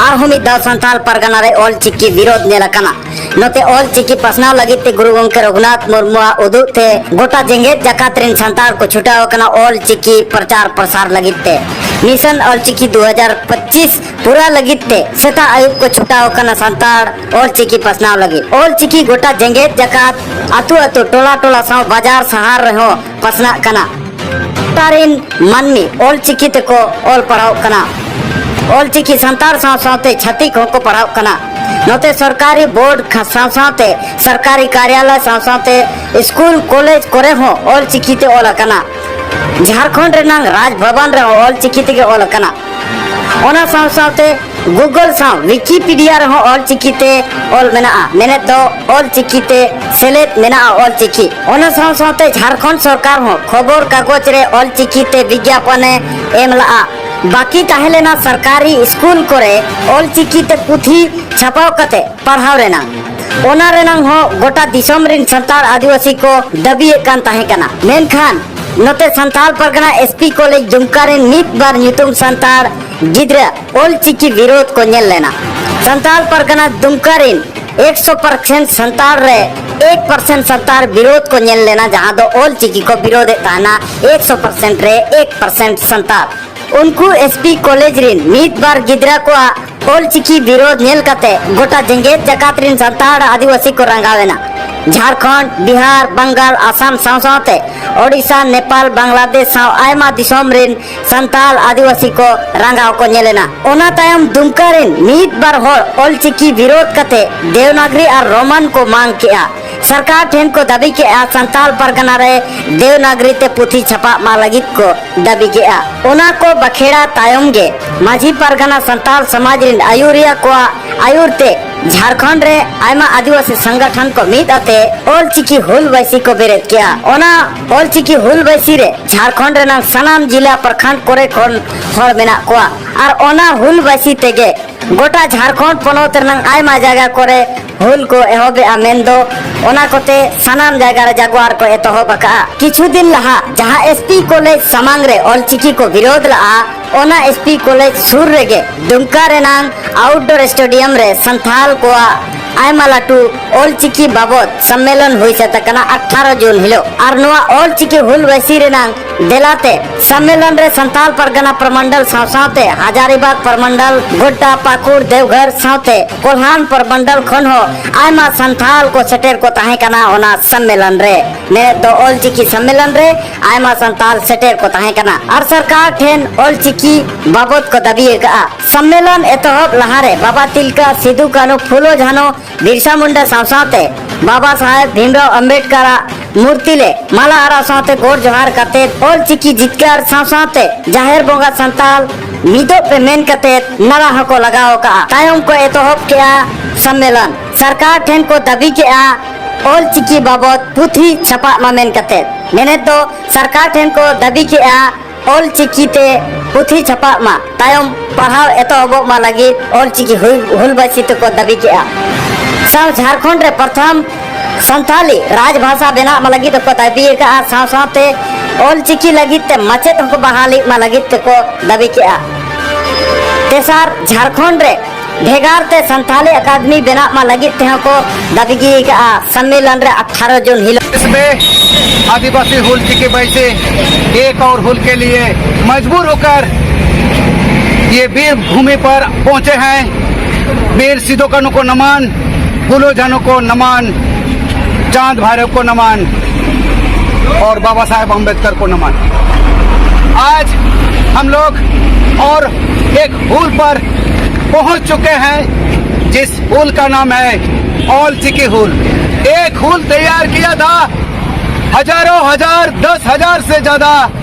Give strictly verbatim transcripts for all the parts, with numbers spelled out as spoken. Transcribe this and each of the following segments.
ᱟᱨᱦᱚᱸ ᱢᱤᱫ ᱫᱷᱟᱣ ᱥᱟᱱᱛᱟᱲ ᱯᱟᱨᱜᱟᱱᱟ ᱨᱮ ᱚᱞ ᱪᱤᱠᱤ ᱵᱤᱨᱳᱫᱷ ᱧᱮᱞ ᱟᱠᱟᱱᱟ᱾ ᱱᱚᱛᱮ ᱚᱞ ᱪᱤᱠᱤ ᱯᱟᱥᱱᱟᱣ ᱞᱟᱹᱜᱤᱫ ᱛᱮ ᱜᱩᱨᱩ ᱜᱚᱢᱠᱮ ᱨᱚᱜᱷᱩᱱᱟᱛᱷ ᱢᱩᱨᱢᱩᱣᱟᱜ ᱩᱫᱩᱜ ᱛᱮ ᱜᱚᱴᱟ ᱡᱮᱜᱮᱛ ᱡᱟᱠᱟᱛ ᱨᱮᱱ ᱥᱟᱱᱛᱟᱲ ᱠᱚ ᱪᱷᱩᱴᱟᱹᱣ ᱟᱠᱟᱱᱟ ᱚᱞ ᱪᱤᱠᱤ ᱯᱨᱚᱪᱟᱨ ᱯᱨᱚᱥᱟᱨ ᱞᱟᱹᱜᱤᱫ ᱛᱮ᱾ ᱢᱤᱥᱚᱱ ᱚᱞ ᱪᱤᱠᱤ ᱫᱩ ᱦᱟᱡᱟᱨ ᱯᱚᱸᱪᱤᱥ ᱯᱩᱨᱟᱹ ᱞᱟᱹᱜᱤᱫ ᱛᱮ ᱥᱮᱛᱟᱜ ᱟᱹᱭᱩᱵ ᱠᱚ ᱪᱷᱩᱴᱟᱹᱣ ᱟᱠᱟᱱᱟ ᱥᱟᱱᱛᱟᱲ ᱚᱞ ᱪᱤᱠᱤ ᱯᱟᱥᱱᱟᱣ ᱞᱟᱹᱜᱤᱫ᱾ ᱚᱞ ᱪᱤᱠᱤ ᱜᱚᱴᱟ ᱡᱮᱜᱮᱛ ᱡᱟᱠᱟᱛ, ᱟᱹᱛᱩ ᱟᱹᱛᱩ, ᱴᱚᱞᱟ ᱴᱚᱞᱟ ᱥᱟᱶ ᱵᱟᱡᱟᱨ ᱥᱟᱦᱟᱨ ᱨᱮᱦᱚᱸ ᱯᱟᱥᱱᱟᱜ ᱠᱟᱱᱟ᱾ ᱜᱚᱴᱟ ᱨᱤᱱ ᱢᱟᱹᱱᱢᱤ ᱚᱞ ᱪᱤᱠᱤ ᱛᱮᱠᱚ ᱚᱞ ᱯᱟᱲᱦᱟᱣᱜ ᱠᱟᱱᱟ᱾ ᱚᱞ ᱪᱤᱠᱤ ᱥᱟᱱᱛᱟᱲ ᱥᱟᱶ ᱥᱟᱶᱛᱮ ᱪᱷᱟᱹᱛᱤᱠ ᱦᱚᱸᱠᱚ ᱯᱟᱲᱦᱟᱣᱜ ᱠᱟᱱᱟ᱾ ᱱᱚᱛᱮ ᱥᱚᱨᱠᱟᱨᱤ ᱵᱳᱨᱰ ᱠᱷᱟ-, ᱥᱟᱶ ᱥᱟᱶᱛᱮ ᱥᱚᱨᱠᱟᱨᱤ ᱠᱟᱨᱭᱟᱞᱚᱭ ᱥᱟᱶ ᱥᱟᱶᱛᱮ ᱥᱠᱩᱞ ᱠᱚᱞᱮᱡᱽ ᱠᱚᱨᱮ ᱦᱚᱸ ᱚᱞ ᱪᱤᱠᱤ ᱛᱮ ᱚᱞ ᱟᱠᱟᱱᱟ᱾ ᱡᱷᱟᱲᱠᱷᱚᱸᱰ ᱨᱮᱱᱟᱝ ᱨᱟᱡᱽ ᱵᱷᱚᱵᱚᱱ ᱨᱮᱦᱚᱸ ᱚᱞ ᱪᱤᱠᱤ ᱛᱮᱜᱮ ᱚᱞ ᱟᱠᱟᱱᱟ᱾ ᱚᱱᱟ ᱥᱟᱶ ᱥᱟᱶᱛᱮ Google ᱥᱟᱶ Wikipedia ᱨᱮᱦᱚᱸ ᱚᱞ ᱪᱤᱠᱤ ᱛᱮ ᱚᱞ ᱢᱮᱱᱟᱜᱼᱟ, ᱢᱮᱱᱮᱫ ᱫᱚ ᱚᱞ ᱪᱤᱠᱤ ᱛᱮ ᱥᱮᱞᱮᱫ ᱢᱮᱱᱟᱜᱼᱟ ᱚᱞ ᱪᱤᱠᱤ᱾ ᱚᱱᱟ ᱥᱟᱶ ᱥᱟᱶᱛᱮ ᱡᱷᱟᱲᱠᱷᱚᱸᱰ ᱥᱚᱨᱠᱟᱨ ᱦᱚᱸ ᱠᱷᱚᱵᱚᱨ ᱠᱟᱜᱚᱡᱽ ᱨᱮ ᱚᱞ ᱪᱤᱠᱤ ᱛᱮ ᱵᱤᱜᱽᱜᱟᱯᱚᱱᱮ ᱮᱢ ᱞᱟᱜᱼᱟ᱾ ᱵᱟᱹᱠᱤ ᱛᱟᱦᱮᱸ ᱞᱮᱱᱟ ᱥᱚᱨᱠᱟᱨᱤ ᱥᱠᱩᱞ ᱠᱚᱨᱮ ᱚᱞ ᱪᱤᱠᱤ ᱛᱮ ᱯᱩᱛᱷᱤ ᱪᱷᱟᱯᱟᱣ ᱠᱟᱛᱮ ᱯᱟᱲᱦᱟᱣ ᱨᱮᱱᱟᱜ᱾ ᱚᱱᱟ ᱨᱮᱱᱟᱝ ᱦᱚᱸ ᱜᱚᱴᱟ ᱫᱤᱥᱚᱢ ᱨᱤᱱ ᱥᱟᱱᱛᱟᱲ ᱟᱹᱫᱤᱵᱟᱹᱥᱤ ᱠᱚ ᱫᱟᱹᱵᱤᱭᱮᱫ ᱠᱟᱱ ᱛᱟᱦᱮᱸ ᱠᱟᱱᱟ᱾ ᱢᱮᱱᱠᱷᱟᱱ ᱱᱚᱛᱮ ᱥᱟᱱᱛᱟᱲ ᱯᱟᱨᱜᱟᱱᱟ S P ᱠᱚᱞᱮᱡᱽ ᱫᱩᱢᱠᱟ ᱨᱤᱱ ᱢᱤᱫ ᱵᱟᱨ ᱧᱩᱛᱩᱢ ᱥᱟᱱᱛᱟᱲ ᱜᱤᱫᱽᱨᱟᱹ ᱚᱞ ᱪᱤᱠᱤ ᱵᱤᱨᱳᱫᱷ ᱠᱚ ᱧᱮᱞ ᱞᱮᱱᱟ᱾ ᱥᱟᱱᱛᱟᱲ ᱯᱟᱨᱜᱟᱱᱟ ᱫᱩᱢᱠᱟ ᱨᱤᱱ ᱮᱠᱥᱚ ᱯᱟᱨᱥᱮᱱᱴ ᱥᱟᱱᱛᱟᱲ ᱨᱮ ᱮᱠ ᱯᱟᱨᱥᱮᱱᱴ ᱥᱟᱱᱛᱟᱲ ᱵᱤᱨᱳᱫᱷ ᱠᱚ ᱧᱮᱞ ᱞᱮᱱᱟ, ᱡᱟᱦᱟᱸ ᱫᱚ ᱚᱞ ᱪᱤᱠᱤ ᱠᱚ ᱵᱤᱨᱳᱫᱷᱮᱫ ᱛᱟᱦᱮᱱᱟ ᱮᱠᱥᱚ ᱯᱟᱨᱥᱮᱱᱴ ᱨᱮ ᱮᱠ ᱯᱟᱨᱥᱮᱱᱴ ᱥᱟᱱᱛᱟᱲ᱾ ᱩᱱᱠᱩ S P ᱠᱚᱞᱮᱡᱽ ᱨᱤᱱ ᱢᱤᱫ ᱵᱟᱨ ᱜᱤᱫᱽᱨᱟᱹ ᱠᱚᱣᱟᱜ ᱚᱞ ᱪᱤᱠᱤ ᱵᱤᱨᱳᱫᱷ ᱧᱮᱞ ᱠᱟᱛᱮ ᱜᱚᱴᱟ ᱡᱮᱜᱮᱛ ᱡᱟᱠᱟᱛ ᱨᱤᱱ ᱥᱟᱱᱛᱟᱲ ᱟᱹᱫᱤᱵᱟᱹᱥᱤ ᱠᱚ ᱨᱟᱸᱜᱟᱣ ᱮᱱᱟ᱾ ᱡᱷᱟᱲᱠᱷᱚᱸᱰ, ᱵᱤᱦᱟᱨ, ᱵᱟᱝᱜᱟᱞ, ᱟᱥᱟᱢ ᱥᱟᱶ ᱥᱟᱶᱛᱮ ᱳᱰᱤᱥᱟ, ᱱᱮᱯᱟᱞ, ᱵᱟᱝᱞᱟᱫᱮᱥ ᱥᱟᱶ ᱟᱭᱢᱟ ᱫᱤᱥᱚᱢ ᱨᱤᱱ ᱥᱟᱱᱛᱟᱲ ᱟᱹᱫᱤᱵᱟᱹᱥᱤ ᱠᱚ ᱨᱟᱸᱜᱟᱣ ᱠᱚ ᱧᱮᱞ ᱮᱱᱟ᱾ ᱚᱱᱟ ᱛᱟᱭᱚᱢ ᱫᱩᱢᱠᱟ ᱨᱤᱱ ᱢᱤᱫ ᱵᱟᱨ ᱦᱚᱲ ᱚᱞ ᱪᱤᱠᱤ ᱵᱤᱨᱳᱫᱷ ᱠᱟᱛᱮ ᱫᱮᱣᱱᱟᱜᱽᱨᱤ ᱟᱨ ᱨᱳᱢᱟᱱ ᱠᱚ ᱢᱟᱝ ᱠᱮᱜᱼᱟ᱾ ᱥᱚᱨᱠᱟᱨ ᱴᱷᱮᱱ ᱠᱚ ᱫᱟᱹᱵᱤ ᱠᱮᱜᱼᱟ, ᱥᱟᱱᱛᱟᱲ ᱯᱟᱨᱜᱟᱱᱟ ᱨᱮ ᱫᱮᱣᱱᱟᱜᱽᱨᱤ ᱛᱮ ᱯᱩᱛᱷᱤ ᱪᱷᱟᱯᱟᱜ ᱢᱟ ᱞᱟᱹᱜᱤᱫ ᱠᱚ ᱫᱟᱹᱵᱤ ᱠᱮᱜᱼᱟ᱾ ᱚᱱᱟ ᱠᱚ ᱵᱟᱠᱷᱮᱲᱟ ᱛᱟᱭᱚᱢ ᱜᱮ ᱢᱟᱹᱡᱷᱤ ᱯᱟᱨᱜᱟᱱᱟ ᱥᱟᱱᱛᱟᱲ ᱥᱚᱢᱟᱡᱽ ᱨᱤᱱ ᱟᱹᱭᱩᱨᱤᱭᱟᱹ ᱠᱚᱣᱟᱜ ᱟᱹᱭᱩᱨ ᱛᱮ ᱡᱷᱟᱲᱠᱷᱚᱸᱰ ᱨᱮ ᱟᱭᱢᱟ ᱟᱹᱫᱤᱵᱟᱹᱥᱤ ᱥᱚᱝᱜᱚᱴᱷᱚᱱ ᱠᱚ ᱢᱤᱫ ᱟᱛᱮ ᱚᱞ ᱪᱤᱠᱤ ᱦᱩᱞ ᱵᱟᱭᱥᱤ ᱠᱚ ᱵᱮᱨᱮᱫ ᱠᱮᱜᱼᱟ᱾ ᱚᱱᱟ ᱚᱞ ᱪᱤᱠᱤ ᱦᱩᱞ ᱵᱟᱭᱥᱤ ᱨᱮ ᱡᱷᱟᱲᱠᱷᱚᱸᱰ ᱨᱮᱱᱟᱜ ᱥᱟᱱᱟᱢ ᱡᱤᱞᱟ ᱯᱨᱚᱠᱷᱚᱸᱰ ᱠᱚᱨᱮ ᱠᱷᱚᱱ ᱦᱚᱲ ᱢᱮᱱᱟᱜ ᱠᱚᱣᱟ᱾ ᱟᱨ ᱚᱱᱟ ᱦᱩᱞ ᱵᱟᱭᱥᱤ ᱛᱮᱜᱮ ᱜᱚᱴᱟ ᱡᱷᱟᱲᱠᱷᱚᱸᱰ ᱯᱚᱱᱚᱛ ᱨᱮᱱᱟᱜ ᱟᱭᱢᱟ ᱡᱟᱭᱜᱟ ᱠᱚᱨᱮ ᱦᱩᱞ ᱠᱚ ᱮᱦᱚᱵᱮᱜᱼᱟ, ᱢᱮᱱᱫᱚ ᱚᱱᱟ ᱠᱚᱛᱮ ᱥᱟᱱᱟᱢ ᱡᱟᱭᱜᱟ ᱨᱮ ᱡᱟᱜᱣᱟᱨ ᱠᱚ ᱮᱛᱚᱦᱚᱵ ᱟᱠᱟᱜᱼᱟ᱾ ᱠᱤᱪᱷᱩ ᱫᱤᱱ ᱞᱟᱦᱟ ᱡᱟᱦᱟᱸ S P ᱠᱚᱞᱮᱡᱽ ᱥᱟᱢᱟᱝ ᱨᱮ ᱚᱞ ᱪᱤᱠᱤ ᱠᱚ ᱵᱤᱨᱳᱫᱷ ᱞᱟᱜᱼᱟ, ᱚᱱᱟ ᱮᱥ ᱯᱤ ᱠᱚᱞᱮᱡᱽ ᱥᱩᱨ ᱨᱮᱜᱮ ᱫᱩᱢᱠᱟ ᱨᱮᱱᱟᱝ ᱟᱣᱩᱴᱰᱳᱨ ᱥᱴᱮᱰᱤᱭᱟᱢ ᱨᱮ ᱥᱟᱱᱛᱷᱟᱞ ᱠᱚᱣᱟᱜ ᱟᱭᱢᱟ ᱞᱟᱹᱴᱩ ᱚᱞᱪᱤᱠᱤ ᱵᱟᱵᱚᱛ ᱥᱚᱢᱢᱮᱞᱚᱱ ᱦᱩᱭ ᱥᱟᱹᱛ ᱟᱠᱟᱱᱟ ᱟᱴᱷᱟᱨᱚ ᱡᱩᱱ ᱦᱤᱞᱳᱜ᱾ ᱟᱨ ᱱᱚᱣᱟ ᱚᱞᱪᱤᱠᱤ ᱦᱩᱞ ᱵᱟᱭᱥᱤ ᱨᱮᱱᱟᱝ ᱫᱮᱞᱟᱛᱮ ᱥᱚᱢᱢᱮᱞᱚᱱ ᱨᱮ ᱥᱟᱱᱛᱟᱞ ᱯᱟᱨᱜᱟᱱᱟ ᱯᱨᱚᱢᱚᱱᱰᱚᱞ ᱥᱟᱶ ᱥᱟᱶᱛᱮ ᱦᱟᱡᱟᱨᱤᱵᱟᱜᱽ ᱯᱨᱚᱢᱚᱱᱰᱚᱞ, ᱜᱳᱰᱰᱟ, ᱯᱟᱹᱠᱩᱲ, ᱫᱮᱣᱜᱷᱚᱨ ᱥᱟᱶᱛᱮ ᱠᱚᱞᱦᱟᱱ ᱯᱨᱚᱢᱚᱱᱰᱚᱞ ᱠᱷᱚᱱ ᱦᱚᱸ ᱟᱭᱢᱟ ᱥᱟᱱᱛᱟᱞ ᱠᱚ ᱥᱮᱴᱮᱨ ᱠᱚ ᱛᱟᱦᱮᱸ ᱠᱟᱱᱟ ᱚᱱᱟ ᱥᱚᱢᱢᱮᱞᱚᱱ ᱨᱮ᱾ ᱢᱮᱱᱮᱫ ᱫᱚ ᱚᱞᱪᱤᱠᱤ ᱥᱚᱢᱢᱮᱞᱚᱱ ᱨᱮ ᱟᱭᱢᱟ ᱥᱟᱱᱛᱟᱞ ᱥᱮᱴᱮᱨ ᱠᱚ ᱛᱟᱦᱮᱸ ᱠᱟᱱᱟ ᱟᱨ ᱥᱚᱨᱠᱟᱨ ᱴᱷᱮᱱ ᱚᱞᱪᱤᱠᱤ ᱵᱟᱵᱚᱛ ᱠᱚ ᱫᱟᱹᱵᱤ ᱟᱠᱟᱫᱼᱟ᱾ ᱥᱚᱢᱢᱮᱞᱚᱱ ᱮᱛᱚᱦᱚᱵ ᱞᱟᱦᱟᱨᱮ ᱵᱟᱵᱟ ᱛᱤᱞᱠᱟ, ᱥᱤᱫᱩ ᱠᱟᱹᱱᱦᱩ, ᱯᱷᱩᱞᱳ ᱡᱷᱟᱱᱳ, ᱵᱤᱨᱥᱟ ᱢᱩᱱᱰᱟ ᱥᱟᱶ ᱥᱟᱶᱛᱮ ᱵᱟᱵᱟ ᱥᱟᱦᱮᱵᱽ ᱵᱷᱤᱢᱨᱟᱣ ᱟᱢᱵᱮᱰᱠᱟᱨᱟᱜ ᱢᱩᱨᱛᱤ ᱞᱮ ᱢᱟᱞᱟ ᱟᱨᱟᱣ ᱥᱟᱶᱛᱮ ᱜᱚᱰ ᱡᱚᱦᱟᱨ ᱠᱟᱛᱮ ᱚᱞᱪᱤᱠᱤ ᱡᱤᱛᱠᱟᱹᱨ ᱥᱟᱶ ᱥᱟᱶᱛᱮ ᱡᱟᱦᱮᱨ ᱵᱚᱸᱜᱟ ᱥᱟᱱᱛᱟᱞ ᱢᱤᱫᱚᱜ ᱯᱮ ᱢᱮᱱ ᱠᱟᱛᱮ ᱱᱟᱨᱟ ᱦᱚᱸᱠᱚ ᱞᱟᱜᱟᱣ ᱟᱠᱟᱫᱼᱟ᱾ ᱛᱟᱭᱚᱢ ᱠᱚ ᱮᱛᱚᱦᱚᱵ ᱠᱮᱫᱼᱟ ᱥᱚᱢᱢᱮᱞᱚᱱ᱾ ᱥᱚᱨᱠᱟᱨ ᱴᱷᱮᱱ ᱠᱚ ᱫᱟᱹᱵᱤ ᱠᱮᱫᱼᱟ ᱚᱞᱪᱤᱠᱤ ᱵᱟᱵᱚᱛ ᱯᱩᱛᱷᱤ ᱪᱷᱟᱯᱟᱜ ᱢᱟ ᱢᱮᱱ ᱠᱟᱛᱮ᱾ ᱢᱮᱱᱮᱫ ᱫᱚ ᱥᱚᱨᱠᱟᱨ ᱴᱷᱮᱱ ᱠᱚ ᱫᱟᱹᱵᱤ ᱠᱮᱫᱼᱟ ᱚᱞᱪᱤᱠᱤ ᱛᱮ ᱯᱩᱛᱷᱤ ᱪᱷᱟᱯᱟᱜ ᱢᱟ, ᱛᱟᱭᱚᱢ ᱯᱟᱲᱦᱟᱣ ᱮᱛᱚᱦᱚᱵᱚᱜ ᱢᱟ ᱞᱟᱹᱜᱤᱫ ᱚᱞᱪᱤᱠᱤ ᱦᱩᱞ, ᱦᱩᱞ ᱵᱟᱭᱥᱤ ᱛᱮᱠᱚ ᱫᱟᱹᱵᱤ ᱠᱮᱫᱼᱟ᱾ ᱥᱟᱶ ᱡᱷᱟᱲᱠᱷᱚᱸᱰ ᱨᱮ ᱯᱨᱚᱛᱷᱚᱢ ᱥᱟᱱᱛᱟᱞᱤ ᱨᱟᱡᱽ ᱵᱷᱟᱥᱟ ᱵᱮᱱᱟᱜ ᱢᱟ ᱞᱟᱹᱜᱤᱫ ᱦᱚᱸᱠᱚ ᱫᱟᱹᱵᱤ ᱟᱠᱟᱫᱼᱟ᱾ ᱥᱟᱶ ᱥᱟᱶᱛᱮ ᱚᱞᱪᱤᱠᱤ ᱞᱟᱹᱜᱤᱫ ᱛᱮ ᱢᱟᱪᱮᱫ ᱦᱚᱸᱠᱚ ᱵᱟᱦᱟᱞᱤᱜ ᱢᱟ ᱞᱟᱹᱜᱤᱫ ᱛᱮᱠᱚ ᱫᱟᱹᱵᱤ ᱠᱮᱫᱼᱟ᱾ ᱛᱮᱥᱟᱨ, ᱡᱷᱟᱲᱠᱷᱚᱸᱰ ᱨᱮ ᱵᱷᱮᱜᱟᱨ ᱛᱮ ᱥᱟᱱᱛᱟᱞᱤ ᱟᱠᱟᱫᱮᱢᱤ ᱵᱮᱱᱟᱜ ᱢᱟ ᱞᱟᱹᱜᱤᱫ ᱛᱮᱦᱚᱸ ᱠᱚ ᱫᱟᱹᱵᱤ ᱜᱤᱰᱤ ᱟᱠᱟᱫᱼᱟ ᱥᱚᱢᱢᱮᱞᱚᱱ ᱨᱮ ᱟᱴᱷᱟᱨᱚ ᱡᱩᱱ ᱦᱤᱞᱳᱜ᱾ इसमें आदिवासी हुल चिकी बैसे एक और हुल के लिए मजबूर होकर ये वीर भूमि पर पहुंचे हैं। वीर सिदो कानू को नमन, फूलो झानो को नमन, चांद भैरव को नमन और बाबा साहेब अम्बेडकर को नमन। आज हम लोग और एक हुल पर पहुंच चुके हैं, जिस हुल का नाम है ऑल चिकी हुल। एक हुल तैयार किया था, हजारों हजार, दस हजार से ज्यादा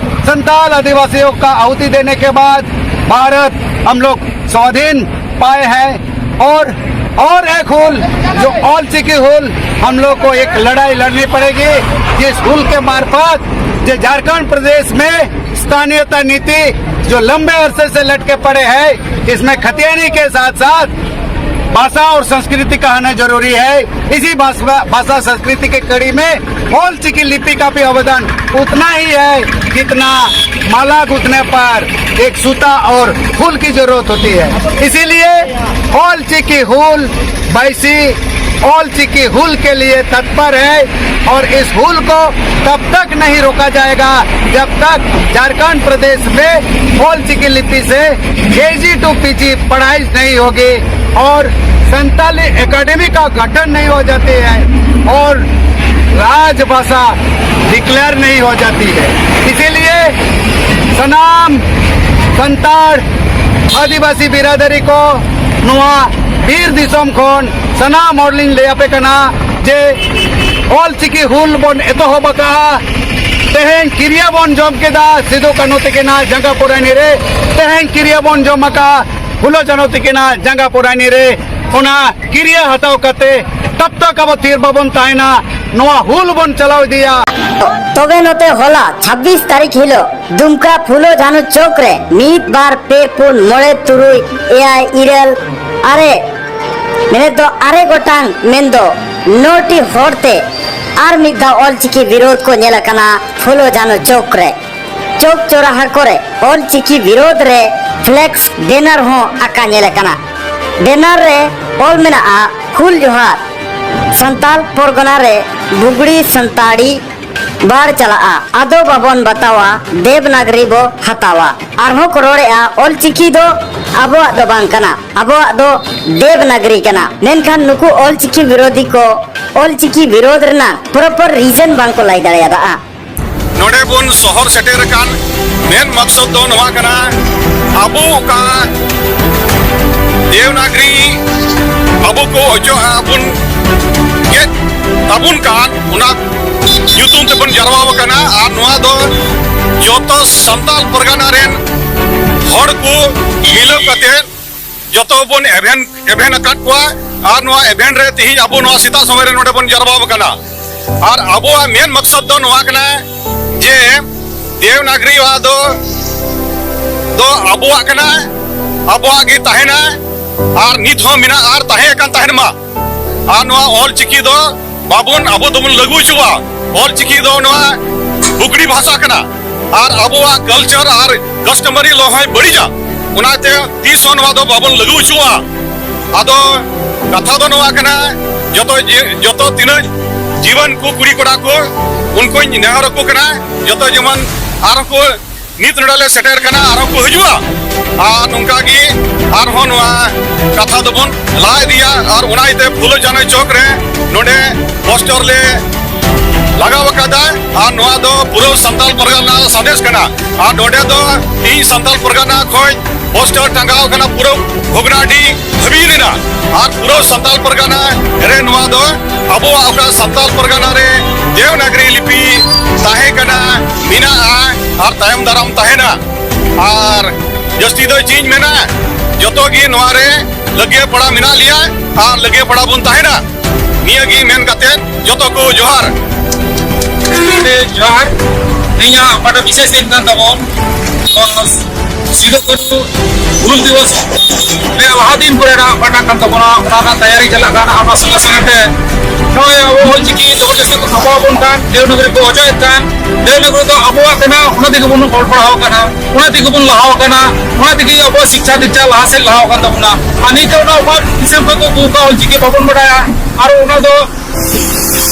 संताल आदिवासियों का आहुति देने के बाद भारत हम लोग स्वाधीन पाए हैं। और और एक हुल, जो ऑल चिकी हुल, हम लोग को एक लड़ाई लड़नी पड़ेगी, जिस हुल के मार्फत जो झारखंड प्रदेश में स्थानीयता नीति जो लंबे अरसे से लटके पड़े हैं, इसमें खतियानी के साथ साथ भाषा और संस्कृति का आना जरूरी है। इसी भाषा भाषा संस्कृति के कड़ी में ऑल चिकी लिपि का भी अवदान उतना ही है जितना माला गूंथने पर एक सूता और हुल की जरूरत होती है। इसीलिए ऑल चिकी हुल बैसी ऑल चिकी हुल के लिए तत्पर है और इस हुल को तब तक नहीं रोका जाएगा जब तक झारखंड प्रदेश में ऑल चिकी लिपि से केजी टू पीजी पढ़ाई नहीं होगी और संताली एकेडमी का गठन नहीं हो जाती है और राजभाषा डिक्लेयर नहीं हो जाती है। इसीलिए ᱥᱟᱱᱟᱢ ᱥᱟᱱᱛᱟᱲ ᱟᱹᱫᱤᱵᱟᱹᱥᱤ ᱵᱤᱨᱟᱫᱟᱨᱤ ᱠᱚ, ᱱᱚᱣᱟ ᱵᱤᱨ ᱫᱤᱥᱚᱢ ᱠᱷᱚᱱ ᱥᱟᱱᱟᱢ ᱦᱚᱲ ᱞᱤᱧ ᱞᱟᱹᱭ ᱟᱯᱮ ᱠᱟᱱᱟ ᱡᱮ ᱚᱞ ᱪᱤᱠᱤ ᱦᱩᱞ ᱵᱚᱱ ᱮᱛᱚᱦᱚᱵ ᱟᱠᱟᱫᱼᱟ᱾ ᱛᱮᱦᱮᱧ ᱠᱤᱨᱤᱭᱟᱹ ᱵᱚᱱ ᱡᱚᱢ ᱠᱮᱫᱟ ᱥᱤᱫᱩ ᱠᱟᱹᱱᱦᱩ ᱛᱤᱠᱤᱱᱟᱜ ᱡᱟᱸᱜᱟ ᱯᱚᱨᱟᱭᱱᱤ ᱨᱮ, ᱛᱮᱦᱮᱧ ᱠᱤᱨᱤᱭᱟᱹ ᱵᱚᱱ ᱡᱚᱢ ᱟᱠᱟᱫᱼᱟ ᱯᱷᱩᱞᱳ ᱡᱷᱟᱱᱳ ᱛᱤᱠᱤᱱᱟᱜ ᱡᱟᱸᱜᱟ ᱯᱚᱨᱟᱭᱱᱤ ᱨᱮ᱾ ᱚᱱᱟ ᱠᱤᱨᱤᱭᱟᱹ ᱦᱟᱛᱟᱣ ᱠᱟᱛᱮ ᱛᱟᱵ ᱛᱟᱠ ᱟᱵᱚ ᱛᱷᱤᱨ ᱵᱟᱵᱚᱱ ᱛᱟᱦᱮᱱᱟ, ᱱᱚᱣᱟ ᱦᱩᱞ ᱵᱚᱱ ᱪᱟᱞᱟᱣ ᱤᱫᱤᱭᱟ᱾ ᱛᱚᱵᱮ ᱱᱚᱛᱮ ᱦᱚᱞᱟ ᱪᱷᱟᱵᱵᱤᱥ ᱛᱟᱹᱨᱤᱠᱷ ᱦᱤᱞᱳᱜ ᱫᱩᱢᱠᱟ ᱯᱷᱩᱞᱳ ᱡᱷᱟᱱᱳ ᱪᱚᱠ ᱨᱮ ᱢᱤᱫ, ᱵᱟᱨ, ᱯᱮ, ᱯᱩᱱ, ᱢᱚᱬᱮ, ᱛᱩᱨᱩᱭ, ᱮᱭᱟᱭ, ᱤᱨᱟᱹᱞ, ᱟᱨᱮ, ᱢᱮᱱᱮᱫ ᱫᱚ ᱟᱨᱮ ᱜᱚᱴᱟᱝ, ᱢᱮᱱᱫᱚ ᱱᱚᱴᱤ ᱦᱚᱲ ᱛᱮ ᱟᱨ ᱢᱤᱫ ᱫᱷᱟᱣ ᱚᱞᱪᱤᱠᱤ ᱵᱤᱨᱳᱫᱷ ᱠᱚ ᱧᱮᱞ ᱟᱠᱟᱱᱟ ᱯᱷᱩᱞᱳ ᱡᱷᱟᱱᱳ ᱪᱚᱠ ᱨᱮ᱾ ᱪᱚᱠ ᱪᱚᱨᱟᱦᱟ ᱠᱚᱨᱮ ᱚᱞᱪᱤᱠᱤ ᱵᱤᱨᱳᱫᱷ ᱨᱮ ᱯᱷᱞᱮᱠᱥ ᱵᱮᱱᱟᱨ ᱦᱚᱸ ᱟᱠᱟ ᱧᱮᱞ ᱟᱠᱟᱱᱟ᱾ ᱵᱮᱱᱟᱨ ᱨᱮ ᱚᱞ ᱢᱮᱱᱟᱜᱼᱟ, ᱦᱩᱞ ᱡᱚᱦᱟᱨ, ᱥᱟᱱᱛᱟᱞ ᱯᱚᱨᱜᱚᱱᱟ ᱨᱮ ᱵᱩᱜᱲᱤ ᱥᱟᱱᱛᱟᱲᱤ ᱵᱟᱲ ᱪᱟᱞᱟᱜᱼᱟ, ᱟᱫᱚ ᱵᱟᱵᱚᱱ ᱵᱟᱛᱟᱣᱟ, ᱫᱮᱵᱽᱱᱟᱜᱽᱨᱤ ᱵᱚ ᱦᱟᱛᱟᱣᱟ᱾ ᱟᱨᱦᱚᱸ ᱠᱚ ᱨᱚᱲᱮᱜᱼᱟ, ᱚᱞᱪᱤᱠᱤ ᱫᱚ ᱟᱵᱚᱣᱟᱜ ᱫᱚ ᱵᱟᱝ ᱠᱟᱱᱟ, ᱟᱵᱚᱣᱟᱜ ᱫᱚ ᱫᱮᱵᱽᱱᱟᱜᱽᱨᱤ ᱠᱟᱱᱟ᱾ ᱢᱮᱱᱠᱷᱟᱱ ᱱᱩᱠᱩ ᱚᱞᱪᱤᱠᱤ ᱵᱤᱨᱳᱫᱷᱤ ᱠᱚ ᱚᱞᱪᱤᱠᱤ ᱵᱤᱨᱳᱫᱷ ᱨᱮᱱᱟᱜ ᱯᱨᱚᱯᱚᱨ ᱨᱤᱡᱚᱱ ᱵᱟᱝ ᱠᱚ ᱞᱟᱹᱭ ᱫᱟᱲᱮᱭᱟᱫᱟ᱾ ᱱᱚᱰᱮ ᱵᱚᱱ ᱥᱚᱦᱚᱨ ᱥᱮᱴᱮᱨ ᱟᱠᱟᱱ ᱢᱮᱱ ᱢᱚᱠᱥᱚᱫ ᱫᱚ ᱱᱚᱣᱟ ᱠᱟᱱᱟ, ᱟᱵᱚ ᱚᱠᱟ ᱫᱮᱣᱱᱟᱜᱽᱨᱤ ᱟᱵᱚ ᱠᱚ ᱚᱪᱚᱜ ᱟᱵᱚᱱ ᱜᱮᱫ ᱛᱟᱵᱚᱱ ᱠᱟᱱ, ᱚᱱᱟ ᱧᱩᱛᱩᱢ ᱛᱮᱵᱚᱱ ᱡᱟᱨᱣᱟ ᱟᱠᱟᱱᱟ᱾ ᱟᱨ ᱱᱚᱣᱟ ᱫᱚ ᱡᱚᱛᱚ ᱥᱟᱱᱛᱟᱲ ᱯᱟᱨᱜᱟᱱᱟ ᱨᱮᱱ ᱦᱚᱲ ᱠᱚ ᱢᱤᱞᱟᱹᱣ ᱠᱟᱛᱮ ᱡᱚᱛᱚ ᱵᱚᱱ ᱮᱵᱷᱮᱱ ᱮᱵᱷᱮᱱ ᱟᱠᱟᱫ ᱠᱚᱣᱟ᱾ ᱟᱨ ᱱᱚᱣᱟ ᱮᱵᱷᱮᱱ ᱨᱮ ᱛᱮᱦᱮᱧ ᱟᱵᱚ ᱱᱚᱣᱟ ᱥᱮᱛᱟᱜ ᱥᱚᱢᱚᱭ ᱨᱮ ᱱᱚᱰᱮ ᱵᱚᱱ ᱡᱟᱨᱣᱟ ᱟᱠᱟᱱᱟ᱾ ᱟᱨ ᱟᱵᱚᱣᱟᱜ ᱢᱮᱱ ᱢᱚᱠᱥᱚᱫ ᱫᱚ ᱱᱚᱣᱟ ᱠᱟᱱᱟ ᱡᱮ ᱫᱮᱣᱱᱟᱜᱽᱨᱤ ᱣᱟᱜ ᱫᱚ, ᱫᱚ ᱟᱵᱚᱣᱟᱜ ᱠᱟᱱᱟ, ᱟᱵᱚᱣᱟᱜ ᱜᱮ ᱛᱟᱦᱮᱱᱟ᱾ ᱟᱨ ᱱᱤᱛ ᱦᱚᱸ ᱢᱮᱱᱟᱜ ᱟᱨ ᱛᱟᱦᱮᱸ ᱟᱠᱟᱱ ᱛᱟᱦᱮᱱ ᱢᱟ᱾ ᱟᱨ ᱱᱚᱣᱟ ᱚᱞ ᱪᱤᱠᱤ ᱫᱚ ᱵᱟᱵᱚᱱ, ᱟᱵᱚ ᱫᱚᱵᱚᱱ ᱞᱟᱹᱜᱩ ᱦᱚᱪᱚᱣᱟ᱾ ᱚᱞ ᱪᱤᱠᱤ ᱫᱚ ᱱᱚᱣᱟ ᱵᱩᱜᱲᱤ ᱵᱷᱟᱥᱟ ᱠᱟᱱᱟ᱾ ᱟᱨ ᱟᱵᱚᱣᱟᱜ culture ᱟᱨ customary law ᱦᱚᱸᱭ ᱵᱟᱹᱲᱤᱡᱟ᱾ ᱚᱱᱟᱛᱮ ᱛᱤᱥ ᱦᱚᱸ ᱱᱚᱣᱟ ᱫᱚ ᱵᱟᱵᱚᱱ ᱞᱟᱹᱜᱩ ᱦᱚᱪᱚᱣᱟᱜᱼᱟ᱾ ᱟᱫᱚ ᱠᱟᱛᱷᱟ ᱫᱚ ᱱᱚᱣᱟ ᱠᱟᱱᱟ, ᱡᱚᱛᱚ ᱡᱮ, ᱡᱚᱛᱚ ᱛᱤᱱᱟᱹᱜ ᱡᱤᱣᱟᱹᱱ ᱠᱚ ᱠᱩᱲᱤ ᱠᱚᱲᱟ ᱠᱚ, ᱩᱱᱠᱩᱧ ᱱᱮᱦᱚᱨ ᱟᱠᱚ ᱠᱟᱱᱟ, ᱡᱚᱛᱚ ᱡᱮᱢᱚᱱ ᱟᱨᱦᱚᱸ ᱠᱚ ᱱᱤᱛ ᱱᱚᱰᱮ ᱞᱮ ᱥᱮᱴᱮᱨ ᱠᱟᱱᱟ, ᱟᱨᱦᱚᱸ ᱠᱚ ᱦᱤᱡᱩᱜᱼᱟ᱾ ᱟᱨ ᱱᱚᱝᱠᱟ ᱜᱮ ᱟᱨᱦᱚᱸ ᱱᱚᱣᱟ ᱠᱟᱛᱷᱟ ᱫᱚᱵᱚᱱ ᱞᱟᱦᱟ ᱤᱫᱤᱭᱟ᱾ ᱟᱨ ᱚᱱᱟ ᱤᱭᱟᱹᱛᱮ ᱯᱷᱩᱞᱳ ᱡᱷᱟᱱᱳ ᱪᱚᱠ ᱨᱮ ᱱᱚᱰᱮ ᱯᱳᱥᱴᱟᱨ ᱞᱮ ᱞᱟᱜᱟᱣ ᱟᱠᱟᱫᱟ᱾ ᱟᱨ ᱱᱚᱣᱟ ᱫᱚ ᱯᱩᱨᱟᱹ ᱥᱟᱱᱛᱟᱞ ᱯᱟᱨᱜᱟᱱᱟ ᱥᱟᱸᱫᱮᱥ ᱠᱟᱱᱟ᱾ ᱟᱨ ᱱᱚᱰᱮ ᱫᱚ ᱤᱧ ᱥᱟᱱᱛᱟᱞ ᱯᱟᱨᱜᱟᱱᱟ ᱠᱷᱚᱱ ᱯᱳᱥᱴᱟᱨ ᱴᱟᱸᱜᱟᱣ ᱠᱟᱱᱟ ᱯᱩᱨᱟᱹ ᱵᱷᱚᱜᱽᱱᱟᱰᱤ ᱦᱟᱹᱵᱤᱡ ᱨᱮᱱᱟᱜ᱾ ᱟᱨ ᱯᱩᱨᱟᱹ ᱥᱟᱱᱛᱟᱞ ᱯᱟᱨᱜᱟᱱᱟ ᱨᱮ ᱱᱚᱣᱟ ᱫᱚ ᱟᱵᱚᱣᱟᱜ ᱚᱠᱟ ᱥᱟᱱᱛᱟᱞ ᱯᱟᱨᱜᱟᱱᱟ ᱨᱮ ᱫᱮᱣᱱᱟᱜᱽᱨᱤ ᱞᱤᱯᱤ ᱛᱟᱦᱮᱸ ᱠᱟᱱᱟ, ᱢᱮᱱᱟᱜᱼᱟ ᱟᱨ ᱛᱟᱭᱚᱢ ᱫᱟᱨᱟᱢ ᱛᱟᱦᱮᱱᱟ᱾ ᱟᱨ ᱡᱟᱹᱥᱛᱤ ᱫᱚ ᱪᱮᱫ ᱤᱧ ᱢᱮᱱᱟ, ᱡᱚᱛᱚ ᱜᱮ ᱱᱚᱣᱟ ᱨᱮ ᱞᱟᱹᱜᱤᱭᱟᱹ ᱯᱟᱲᱟ ᱢᱮᱱᱟᱜ ᱞᱮᱭᱟ ᱟᱨ ᱞᱟᱹᱜᱤᱭᱟᱹ ᱯᱟᱲᱟ ᱵᱚᱱ ᱛᱟᱦᱮᱱᱟ᱾ ᱱᱤᱭᱟᱹ ᱜᱮ ᱢᱮᱱ ᱠᱟᱛᱮ ᱡᱚᱛᱚ ᱠᱚ ᱡᱚᱦᱟᱨ᱾ ᱡᱚᱦᱟᱨ᱾ ᱛᱮᱦᱮᱧᱟᱜ ᱚᱠᱟᱴᱟᱜ ᱵᱤᱥᱮᱥ ᱫᱤᱱ ᱠᱟᱱ ᱛᱟᱵᱚᱱ, ᱱᱚᱣᱟ ᱥᱤᱫᱩ ᱠᱟᱹᱱᱦᱩ ᱦᱩᱞ ᱫᱤᱵᱚᱥ ᱨᱮᱭᱟᱜ ᱞᱟᱦᱟ ᱫᱤᱱ ᱠᱚᱨᱮᱱᱟᱜ ᱚᱠᱟᱴᱟᱜ ᱠᱟᱱ ᱛᱟᱵᱚᱱᱟ, ᱚᱱᱟ ᱨᱮᱱᱟᱜ ᱛᱮᱭᱟᱨᱤ ᱪᱟᱞᱟᱜ ᱠᱟᱱᱟ᱾ ᱚᱱᱟ ᱥᱚᱸᱜᱮ ᱥᱚᱸᱜᱮ ᱛᱮ ᱱᱚᱜᱼᱚᱭ ᱟᱵᱚ ᱚᱞᱪᱤᱠᱤ ᱡᱚᱵᱚᱨᱫᱚᱥᱛᱤ ᱠᱚ ᱪᱷᱟᱯᱟᱣ ᱟᱵᱚᱱ ᱠᱟᱱ, ᱫᱮᱣᱱᱟᱜᱽᱨᱤ ᱠᱚ ᱚᱪᱚᱜ ᱮᱫ ᱠᱟᱱ, ᱫᱮᱣᱱᱟᱜᱽᱨᱤ ᱫᱚ ᱟᱵᱚᱣᱟᱜ ᱠᱟᱱᱟ, ᱚᱱᱟ ᱛᱮᱜᱮ ᱵᱚᱱ ᱚᱞ ᱯᱟᱲᱦᱟᱣ ᱠᱟᱱᱟ, ᱚᱱᱟ ᱛᱮᱜᱮ ᱵᱚᱱ ᱞᱟᱦᱟᱣ ᱠᱟᱱᱟ, ᱚᱱᱟ ᱛᱮᱜᱮ ᱟᱵᱚᱣᱟᱜ ᱥᱤᱠᱪᱷᱟ ᱫᱤᱠᱪᱷᱟ ᱞᱟᱦᱟ ᱥᱮᱫ ᱞᱟᱦᱟᱣ ᱠᱟᱱ ᱛᱟᱵᱚᱱᱟ᱾ ᱟᱨ ᱱᱤᱛᱚᱜ ᱚᱱᱟ ᱚᱠᱟ ᱫᱤᱥᱚᱢ ᱠᱷᱚᱱ ᱠᱚ ᱟᱹᱜᱩ ᱠᱟᱜ ᱚᱞᱪᱤᱠᱤ ᱵᱟᱵᱚᱱ ᱵᱟᱰᱟᱭᱟ, ᱟᱨ ᱚᱱᱟ ᱫᱚ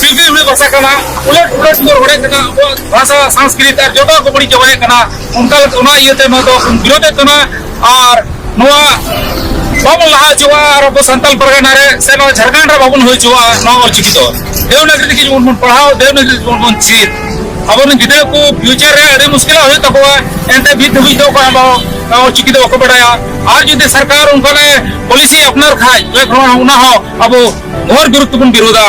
ᱥᱤᱞᱯᱤ ᱩᱱᱤ ᱵᱷᱟᱥᱟ ᱠᱟᱱᱟ, ᱩᱞᱟᱹᱴ ᱩᱞᱟᱹᱴ ᱠᱚ ᱨᱚᱲᱮᱫ ᱠᱟᱱᱟ, ᱟᱵᱚᱣᱟᱜ ᱵᱷᱟᱥᱟ, ᱥᱚᱝᱥᱠᱨᱤᱛ ᱟᱨ ᱡᱚᱛᱚ ᱠᱚ ᱵᱟᱹᱲᱤᱡ ᱪᱟᱵᱟᱭᱮᱫ ᱠᱟᱱᱟ᱾ ᱚᱱᱠᱟ ᱞᱮᱠᱟ ᱚᱱᱟ ᱤᱭᱟᱹᱛᱮ ᱱᱚᱣᱟ ᱫᱚ ᱵᱚᱱ ᱵᱤᱨᱳᱫᱮᱫ ᱠᱟᱱᱟ᱾ ᱟᱨ ᱱᱚᱣᱟ ᱵᱟᱵᱚᱱ ᱞᱟᱦᱟ ᱦᱚᱪᱚᱣᱟᱜᱼᱟ, ᱟᱨ ᱟᱵᱚ ᱥᱟᱱᱛᱟᱞ ᱯᱟᱨᱜᱟᱱᱟ ᱨᱮ ᱥᱮ ᱱᱚᱣᱟ ᱡᱷᱟᱲᱠᱷᱚᱸᱰ ᱨᱮ ᱵᱟᱵᱚᱱ ᱦᱩᱭ ᱦᱚᱪᱚᱣᱟᱜᱼᱟ᱾ ᱫᱮᱣᱱᱟᱜᱽᱨᱤ ᱛᱮᱜᱮ ᱡᱮᱢᱚᱱ ᱵᱚᱱ ᱯᱟᱲᱦᱟᱣ, ᱫᱮᱣᱱᱟᱜᱽᱨᱤ ᱛᱮᱜᱮ ᱡᱮᱢᱚᱱ ᱵᱚᱱ ᱪᱮᱫ᱾ ᱟᱵᱚᱨᱮᱱ ᱜᱤᱫᱽᱨᱟᱹ ᱠᱚ future ᱨᱮ ᱟᱹᱰᱤ ᱢᱩᱥᱠᱤᱞ ᱦᱩᱭᱩᱜ ᱛᱟᱠᱚᱣᱟ, ᱮᱱᱛᱮ ᱱᱤᱛ ᱫᱷᱟᱹᱵᱤᱡ ᱫᱚ ᱚᱠᱚᱭ ᱦᱚᱸ ᱚᱞᱪᱤᱠᱤ ᱫᱚ ᱵᱟᱠᱚ ᱵᱟᱰᱟᱭᱟ᱾ ᱟᱨ ᱡᱩᱫᱤ ᱥᱚᱨᱠᱟᱨ ᱚᱱᱠᱟᱱᱟᱜ policy ᱟᱯᱱᱟᱨ ᱠᱷᱟᱡ, ᱛᱚᱵᱮ ᱠᱷᱟᱱ ᱚᱱᱟ ᱦᱚᱸ ᱟᱵᱚ ᱜᱷᱳᱨ ᱵᱤᱨᱩᱫᱷ ᱛᱮᱵᱚᱱ ᱵᱤᱨᱩᱫᱷᱟ᱾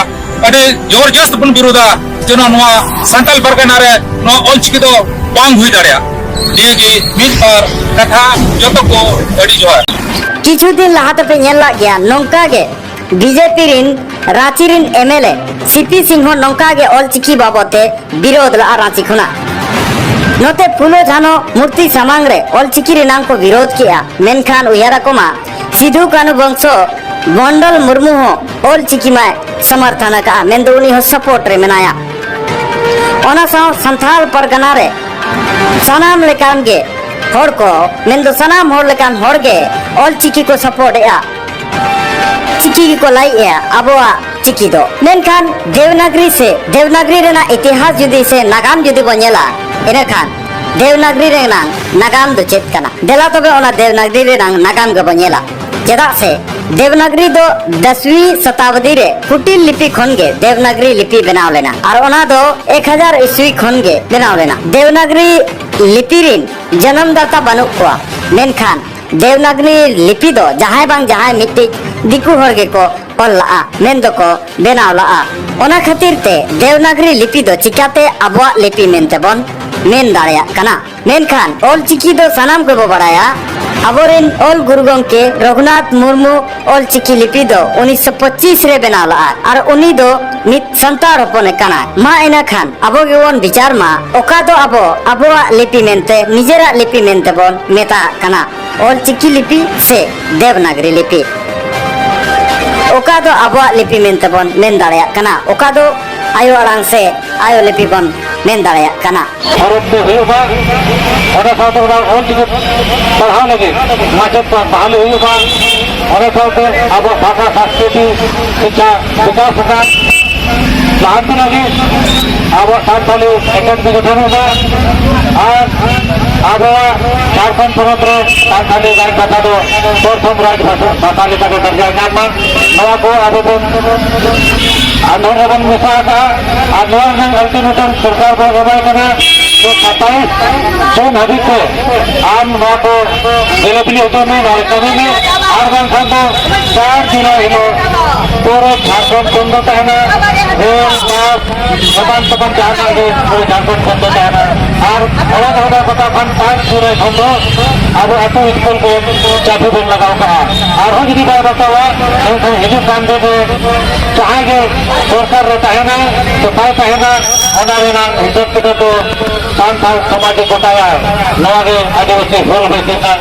ᱟᱹᱰᱤ ᱡᱚᱵᱚᱨᱡᱚᱥᱛ ᱵᱚᱱ ᱵᱤᱨᱩᱫᱷᱟ, ᱡᱮᱱᱚ ᱱᱚᱣᱟ ᱥᱟᱱᱛᱟᱞ ᱯᱟᱨᱜᱟᱱᱟ ᱨᱮ ᱱᱚᱣᱟ ᱚᱞᱪᱤᱠᱤ ᱫᱚ ᱵᱟᱝ ᱦᱩᱭ ᱫᱟᱲᱮᱭᱟᱜᱼᱟ᱾ ᱱᱤᱭᱟᱹ ᱜᱮ ᱢᱤᱫ ᱵᱟᱨ ᱠᱟᱛᱷᱟ᱾ ᱡᱚᱛᱚ ᱠᱚ ᱟᱹᱰᱤ ᱡᱚᱦᱟᱨ᱾ ᱠᱤᱪᱷᱩ ᱫᱤᱱ ᱞᱟᱦᱟ ᱛᱮᱯᱮ ᱧᱮᱞ ᱞᱟᱜ ᱜᱮᱭᱟ, ᱱᱚᱝᱠᱟ ᱜᱮ ᱵᱤᱡᱮᱯᱤ ᱨᱤᱱ ᱨᱟᱸᱪᱤ ᱨᱤᱱ MLA ᱥᱤ ᱯᱤ ᱥᱤᱝ ᱦᱚᱸ ᱱᱚᱝᱠᱟ ᱜᱮ ᱚᱞᱪᱤᱠᱤ ᱵᱟᱵᱚᱛ ᱛᱮ ᱵᱤᱨᱳᱫᱷ ᱞᱟᱜᱼᱟ ᱨᱟᱸᱪᱤ ᱠᱷᱚᱱᱟᱜ᱾ ᱱᱚᱛᱮ ᱯᱷᱩᱞᱳ ᱡᱷᱟᱱᱚ ᱢᱩᱨᱛᱤ ᱥᱟᱢᱟᱝ ᱨᱮ ᱚᱞᱪᱤᱠᱤ ᱨᱮᱱᱟᱝ ᱠᱚ ᱵᱤᱨᱳᱫᱷ ᱠᱮᱜᱼᱟ, ᱢᱮᱱᱠᱷᱟᱱ ᱩᱭᱦᱟᱹᱨ ᱟᱠᱚ ᱢᱟ ᱥᱤᱫᱷᱩ ᱠᱟᱹᱱᱦᱩ ᱵᱚᱝᱥᱚ ᱢᱚᱱᱰᱚᱞ ᱢᱩᱨᱢᱩ ᱦᱚᱸ ᱚᱞᱪᱤᱠᱤ ᱢᱟᱭ ᱥᱚᱢᱚᱨᱛᱷᱚᱱ ᱟᱠᱟᱜᱼᱟ, ᱢᱮᱱᱫᱚ ᱩᱱᱤ ᱦᱚᱸ support ᱨᱮ ᱢᱮᱱᱟᱭᱟ᱾ ᱚᱱᱟ ᱥᱟᱶ ᱥᱟᱱᱛᱷᱟᱞ ᱯᱟᱨᱜᱟᱱᱟ ᱨᱮ ᱥᱟᱱᱟᱢ ᱞᱮᱠᱟᱱ ᱜᱮ ᱦᱚᱲ ᱠᱚ, ᱢᱮᱱᱫᱚ ᱥᱟᱱᱟᱢ ᱦᱚᱲ ᱞᱮᱠᱟᱱ ᱦᱚᱲ ᱜᱮ ᱚᱞ ᱪᱤᱠᱤ ᱠᱚ ᱥᱟᱯᱳᱨᱴ ᱮᱜᱼᱟ, ᱪᱤᱠᱤ ᱜᱮᱠᱚ ᱞᱟᱹᱭᱮᱜᱼᱟ ᱟᱵᱚᱣᱟᱜ ᱪᱤᱠᱤ ᱫᱚ᱾ ᱢᱮᱱᱠᱷᱟᱱ ᱫᱮᱵᱽᱱᱟᱜᱽᱨᱤ ᱥᱮ ᱫᱮᱵᱽᱱᱟᱜᱽᱨᱤ ᱨᱮᱱᱟᱜ ᱤᱛᱤᱦᱟᱥ ᱡᱩᱫᱤ ᱥᱮ ᱱᱟᱜᱟᱢ ᱡᱩᱫᱤ ᱵᱚᱱ ᱧᱮᱞᱟ, ᱤᱱᱟᱹᱠᱷᱟᱱ ᱫᱮᱵᱽᱱᱟᱜᱽᱨᱤ ᱨᱮᱱᱟᱜ ᱱᱟᱜᱟᱢ ᱫᱚ ᱪᱮᱫ ᱠᱟᱱᱟ? ᱫᱮᱞᱟ ᱛᱚᱵᱮ ᱚᱱᱟ ᱫᱮᱵᱽᱱᱟᱜᱽᱨᱤ ᱨᱮᱱᱟᱜ ᱱᱟᱜᱟᱢ ᱜᱮᱵᱚᱱ ᱧᱮᱞᱟ᱾ ᱪᱮᱫᱟᱜ ᱥᱮ ᱫᱮᱵᱽᱱᱟᱜᱽᱨᱤ ᱫᱚ ᱫᱚᱥᱣᱤ ᱥᱚᱛᱟᱵᱫᱤ ᱨᱮ ᱠᱩᱴᱤᱞ ᱞᱤᱯᱤ ᱠᱷᱚᱱ ᱜᱮ ᱫᱮᱵᱽᱱᱟᱜᱽᱨᱤ ᱞᱤᱯᱤ ᱵᱮᱱᱟᱣ ᱞᱮᱱᱟ ᱟᱨ ᱚᱱᱟ ᱫᱚ ᱮᱠ ᱦᱟᱡᱟᱨ ᱤᱥᱣᱤ ᱠᱷᱚᱱ ᱜᱮ ᱵᱮᱱᱟᱣ ᱞᱮᱱᱟ᱾ ᱫᱮᱵᱽᱱᱟᱜᱽᱨᱤ ᱞᱤᱯᱤ ᱨᱤᱱ ᱡᱟᱱᱟᱢ ᱫᱟᱛᱟ ᱵᱟᱹᱱᱩᱜ ᱠᱚᱣᱟ, ᱢᱮᱱᱠᱷᱟᱱ ᱫᱮᱵᱽᱱᱟᱜᱽᱨᱤ ᱞᱤᱯᱤ ᱫᱚ ᱡᱟᱦᱟᱸᱭ ᱵᱟᱝ ᱡᱟᱦᱟᱸᱭ ᱢᱤᱫᱴᱤᱡ ᱫᱤᱠᱩ ᱦᱚᱲ ᱜᱮᱠᱚ ᱚᱞ ᱞᱟᱜᱼᱟ, ᱢᱮᱱ ᱫᱚᱠᱚ ᱵᱮᱱᱟᱣ ᱞᱟᱜᱼᱟ᱾ ᱚᱱᱟ ᱠᱷᱟᱹᱛᱤᱨ ᱛᱮ ᱫᱮᱵᱽᱱᱟᱜᱽᱨᱤ ᱞᱤᱯᱤ ᱫᱚ ᱪᱤᱠᱟᱛᱮ ᱟᱵᱚᱣᱟᱜ ᱞᱤᱯᱤ ᱢᱮᱱᱛᱮ ᱵᱚᱱ ᱢᱮᱱ ᱫᱟᱲᱮᱭᱟᱜ ᱠᱟᱱᱟ? ᱢᱮᱱᱠᱷᱟᱱ ᱚᱞ ᱪᱤᱠᱤ ᱫᱚ ᱥᱟᱱᱟᱢ ᱠᱚᱵᱚ ᱵᱟᱲᱟᱭᱟ, ᱟᱵᱚᱨᱮᱱ ᱚᱞ ᱜᱩᱨᱩ ᱜᱚᱢᱠᱮ ᱨᱚᱜᱷᱩᱱᱟᱛᱷ ᱢᱩᱨᱢᱩ ᱚᱞ ᱪᱤᱠᱤ ᱞᱤᱯᱤ ᱫᱚ ᱩᱱᱤᱥᱥᱚ ᱯᱚᱸᱪᱤᱥ ᱨᱮ ᱵᱮᱱᱟᱣ ᱞᱟᱜᱼᱟ ᱟᱨ ᱩᱱᱤ ᱫᱚ ᱢᱤᱫ ᱥᱟᱱᱛᱟᱲ ᱦᱚᱯᱚᱱᱮ ᱠᱟᱱᱟᱭ᱾ ᱢᱟ ᱤᱱᱟᱹ ᱠᱷᱟᱱ ᱟᱵᱚ ᱜᱮᱵᱚᱱ ᱵᱤᱪᱟᱨ ᱢᱟ, ᱚᱠᱟ ᱫᱚ ᱟᱵᱚ ᱟᱵᱚᱣᱟᱜ ᱞᱤᱯᱤ ᱢᱮᱱᱛᱮ, ᱱᱤᱡᱮᱨᱟᱜ ᱞᱤᱯᱤ ᱢᱮᱱᱛᱮ ᱵᱚᱱ ᱢᱮᱛᱟᱜ ᱠᱟᱱᱟ, ᱚᱞ ᱪᱤᱠᱤ ᱞᱤᱯᱤ ᱥᱮ ᱫᱮᱵᱽᱱᱟᱜᱽᱨᱤ ᱞᱤᱯᱤ? ᱚᱠᱟ ᱫᱚ ᱟᱵᱚᱣᱟᱜ ᱞᱤᱯᱤ ᱢᱮᱱᱛᱮ ᱵᱚᱱ ᱢᱮᱱ ᱫᱟᱲᱮᱭᱟᱜ ᱠᱟᱱᱟ, ᱚᱠᱟ ᱫᱚ ᱟᱭᱳ ᱟᱲᱟᱝ ᱥᱮ ᱟᱭᱳ ᱞᱤᱯᱤ ᱵᱚᱱ ᱢᱮᱱ ᱫᱟᱲᱮᱭᱟᱜ ᱠᱟᱱᱟ? ᱯᱚᱨᱚᱵᱽ ᱫᱚ ᱦᱩᱭᱩᱜᱼᱟ, ᱚᱱᱟ ᱥᱟᱶᱛᱮ ᱚᱱᱟ ᱚᱞ ᱪᱤᱠᱤ ᱯᱟᱲᱦᱟᱣ ᱞᱟᱹᱜᱤᱫ ᱢᱟᱪᱮᱫ ᱠᱚ ᱵᱟᱦᱟᱞᱤ ᱦᱩᱭᱩᱜᱼᱟ, ᱚᱱᱟ ᱥᱟᱶᱛᱮ ᱟᱵᱚ ᱵᱷᱟᱥᱟ ᱥᱟᱝᱥᱠᱨᱤᱛᱤ ᱥᱤᱠᱠᱷᱟ ᱵᱤᱠᱟᱥ ᱨᱮᱱᱟᱜ ᱞᱟᱦᱟᱱᱛᱤ ᱞᱟᱹᱜᱤᱫ ᱟᱵᱚ ᱥᱟᱱᱛᱟᱲᱤ ᱮᱠᱟᱰᱮᱢᱤ ᱜᱚᱴᱷᱚᱱ ᱨᱮᱱᱟᱜ ᱟᱨ ᱟᱵᱚᱣᱟᱜ ᱡᱷᱟᱲᱠᱷᱚᱸᱰ ᱯᱚᱱᱚᱛ ᱨᱮ ᱥᱟᱱᱛᱟᱲᱤ ᱨᱟᱡᱽ ᱵᱷᱟᱥᱟ ᱫᱚ ᱯᱨᱚᱛᱷᱚᱢ ᱨᱟᱡᱽ ᱵᱷᱟᱥᱟ, ᱵᱷᱟᱥᱟ ᱞᱮᱠᱟᱛᱮ ᱫᱚᱨᱡᱟ ᱧᱟᱢ ᱢᱟ, ᱱᱚᱣᱟ ᱠᱚ ᱟᱵᱚ ᱵᱚᱱ ᱟᱱᱫᱳᱞᱚᱱ ᱨᱮᱵᱚᱱ ᱢᱮᱥᱟ ᱟᱠᱟᱫᱼᱟ᱾ ᱟᱨ ᱱᱚᱣᱟ ᱨᱮᱱᱟᱜ ultimatum ᱥᱚᱨᱠᱟᱨ ᱵᱚᱱ ᱮᱢᱟᱭ ᱠᱟᱱᱟ ᱡᱮ ᱥᱟᱛᱟᱭᱤᱥ ᱡᱩᱱ ᱦᱟᱹᱵᱤᱡ ᱛᱮ ᱟᱢ ᱱᱚᱣᱟ ᱠᱚ ᱵᱤᱞᱟᱹᱯᱤᱞᱤ ᱦᱚᱪᱚᱭ ᱢᱮ, ᱱᱚᱣᱟ ᱠᱟᱹᱢᱤ ᱢᱮ, ᱟᱨ ᱵᱟᱝᱠᱷᱟᱱ ᱫᱚ ᱪᱟᱨ ᱡᱩᱞᱟᱭ ᱦᱤᱞᱳᱜ ᱯᱩᱨᱟᱹ ᱡᱷᱟᱲᱠᱷᱚᱸᱰ ᱵᱚᱱᱫᱚ ᱛᱟᱦᱮᱱᱟ᱾ ᱨᱮᱞ, ᱵᱟᱥ, ᱮᱢᱟᱱ ᱛᱮᱢᱟᱱ ᱡᱟᱦᱟᱱᱟᱜ ᱜᱮ ᱯᱩᱨᱟᱹ ᱡᱷᱟᱲᱠᱷᱚᱸᱰ ᱵᱚᱱᱫᱚ ᱛᱟᱦᱮᱱᱟ᱾ ᱟᱨ ᱚᱱᱟ ᱫᱚ ᱚᱱᱟ ᱠᱟᱛᱷᱟ ᱠᱷᱟᱱ ᱯᱟᱸᱪ ᱡᱩᱞᱟᱭ ᱠᱷᱚᱱ ᱫᱚ ᱟᱵᱚ ᱟᱹᱛᱩ ᱥᱠᱩᱞ ᱠᱚ ᱪᱟᱹᱵᱤ ᱵᱚᱱ ᱞᱟᱜᱟᱣ ᱠᱟᱜᱼᱟ᱾ ᱟᱨᱦᱚᱸ ᱡᱩᱫᱤ ᱵᱟᱭ ᱵᱟᱛᱟᱣᱟ, ᱮᱱᱠᱷᱟᱱ ᱦᱤᱡᱩᱜ ᱠᱟᱱ ᱫᱤᱱ ᱨᱮ ᱡᱟᱦᱟᱸᱭ ᱜᱮ ᱥᱚᱨᱠᱟᱨ ᱨᱮ ᱛᱟᱦᱮᱱᱟ ᱥᱮ ᱵᱟᱭ ᱛᱟᱦᱮᱱᱟ, ᱚᱱᱟ ᱨᱮᱱᱟᱜ ᱦᱤᱥᱟᱹᱵ ᱠᱤᱛᱟᱹᱵ ᱫᱚ ᱥᱟᱱᱛᱟᱲ ᱥᱚᱢᱟᱡᱽ ᱮ ᱜᱚᱴᱟᱭᱟ᱾ ᱱᱚᱣᱟ ᱜᱮ ᱟᱹᱫᱤᱵᱟᱹᱥᱤ ᱦᱩᱞ ᱦᱩᱭ ᱞᱮᱱᱠᱷᱟᱱ